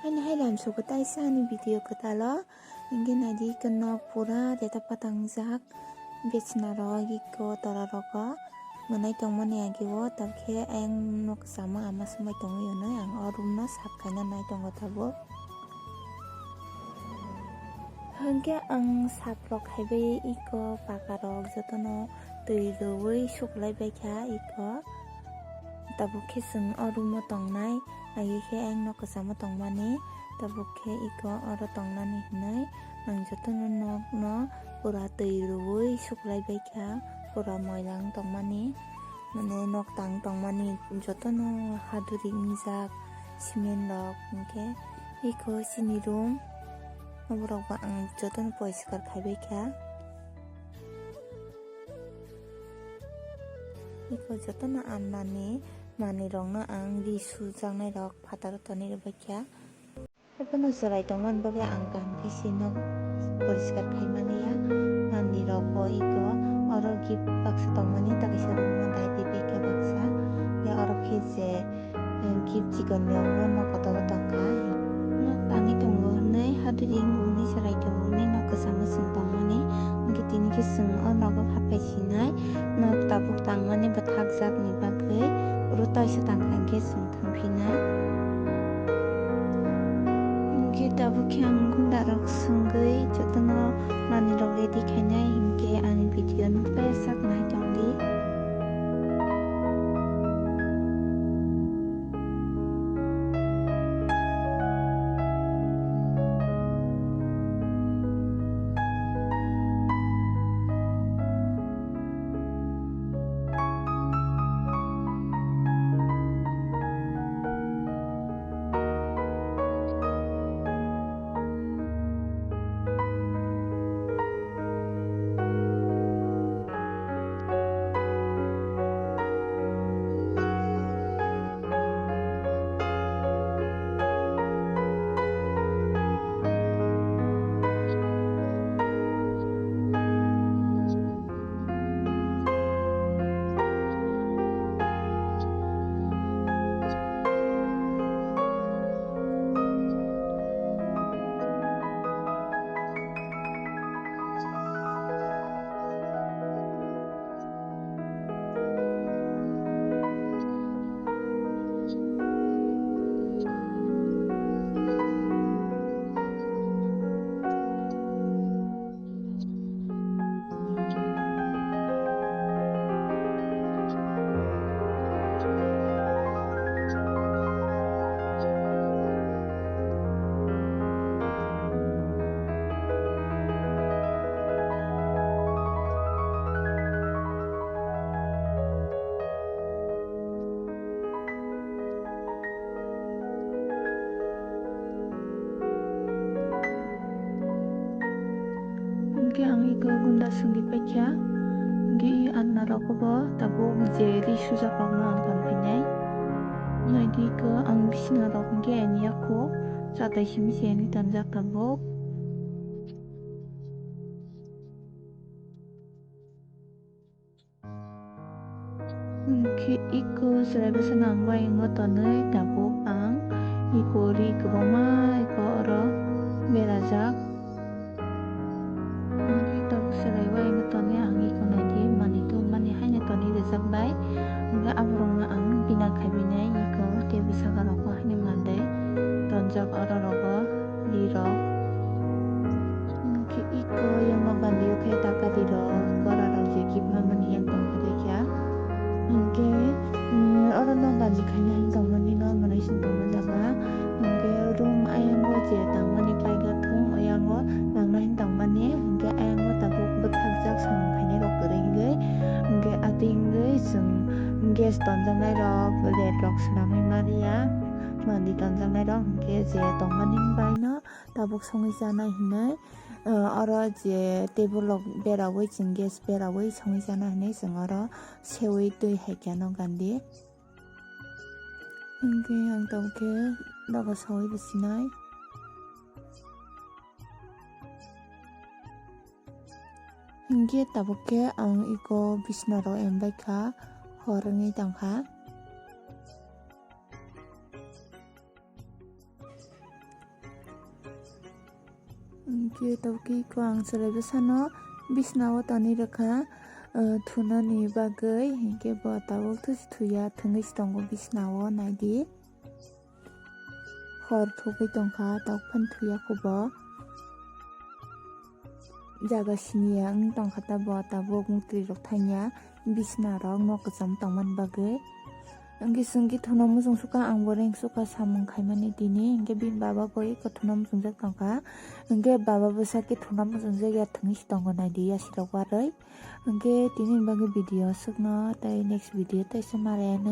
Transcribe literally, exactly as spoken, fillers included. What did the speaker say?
Ani hai lamsok kwtai sa ani video kwtalo. Hinkhe naidi iko nok pura reta patangjak. Bechna rok iko tora rogo mwnai tongmani agi o, tamkhe ayang nok kwchama ama swmai tongwi hwnwi ang o room no sap khaina nai tongo tabuk. Hinkhe ang sap rok khaibai iko paka rok jotono twi rwui suklai baikha iko. Tabuk khe chwng o room o tongnai, agi khe ayang nok kwchamo tongmani, tabuk khe iko oro tongnani hinwi ang jotono nokno pura twi rwui suklai baikha, pura moila wng tongmani, mane nok tang tongmani jotono haduri wngjak cement rok, hinkhe iko chini room oborok bo ang jotono poriskar khaibaikha. Iko jotono alnani manwirokno ang ri sujaknairok phataro tonwi rwbaikha. Abono chwrai tongmani bagwi ang kaham khe sino poriskar khaimani ya. Manwirokbo iko oro gift baksa tongmani, ta kaisa room o dai twibaikha baksa. Ya oro khe je gift chikon rokno nok kotor o tongkha. Nok tangwi tongo hwnwi haduri wngwi chwrai tongo hwnwi nok kwchamo chwng tongmani. Hinkhe tini khe chwng o nogo haphai sinai, nok tabuk tangmani bwthakjakni bagwi oro taisa tangkha hinkhe chwng thangphinai. Hinkhe tabuk khe ang gunda rok swngwi jotono manwirok ready khainai hinkhe ani video no paijak nai tongdi. Hinkhe ang iko gunda swngwi paikha, hinkhe i alna rok bo tabuk je ri sujak rokno ang tongphinai. Naidi iko ang bisna rok hinkhe ani yakho chatai simi se ani tonjak tabuk. Hinkhe iko chwrai bwsano ang bai wngwi tonwi tabuk ang iko ri kwbangma iko oro berajak. Hinkhe tabuk chwrai bai wngwi tonwi ang iko naidi manwi tubumani haino tonwi rwjak bai. Hinkhe aborokno ang bina khaibinai iko tei bwsaka rokbo haino mandai tonjak oro rogo ri rok. Hinkhe iko yang nok gandi o khe taka di rok, bora rok je kibma mani yang tong khe kha. Hinkhe, mm, oro nok gandi khaina hin tongmani no mwnai sing tongma jaga. Hinkhe room ayango je tangmani paikha thung, ayango nangna hin tongmani. Hinkhe ayango tabuk bwthakjak samung khainai rok kwrwi wngwi. Hinkhe atwi wngwi chwng gas tonjaknai rok, red rok swnamwi maliya. Mandi tonjaknai rok hinkhe je tongmani baino tabuk songwi chanai hinwi, ah, oro je table rok berawi chwng gas berawi songwi chana hinwi chwng oro sewi twi hai khe no gandi. Hinkhe ang tabuk khe nogo songwi bo sinai. Hinkhe tabuk khe ang iko bisna rok embai kha, hor wngwi tang kha. Hwnkhe tokhe ko ang chwrai bwsano bisnao tonwi rwkha, ah, thunani bagwi, hinkhe bo tabuk thusi thuya thwngwi se tongo bisnao, naidi. Hor thugwi tongkha, tok phano thuya kho bo. Jaga siniya wng tongkha ta bo, tabuk muktrwi rok thangya bisna rok nok kwcham tongmani bagwi. Hwnkhe chwng khe thuna muchung sukha, ang bo reng sukha samung khaimani tini, hwnkhe bini baba bo eko thuna muchungjak tongkha. Hwnkhe baba bwsa khe thuna muchungjak ya thwngwi se tongo, naidi yasirok warwi. Hwnkhe tini bagwi video aswkno, tei next video teisa malai anw.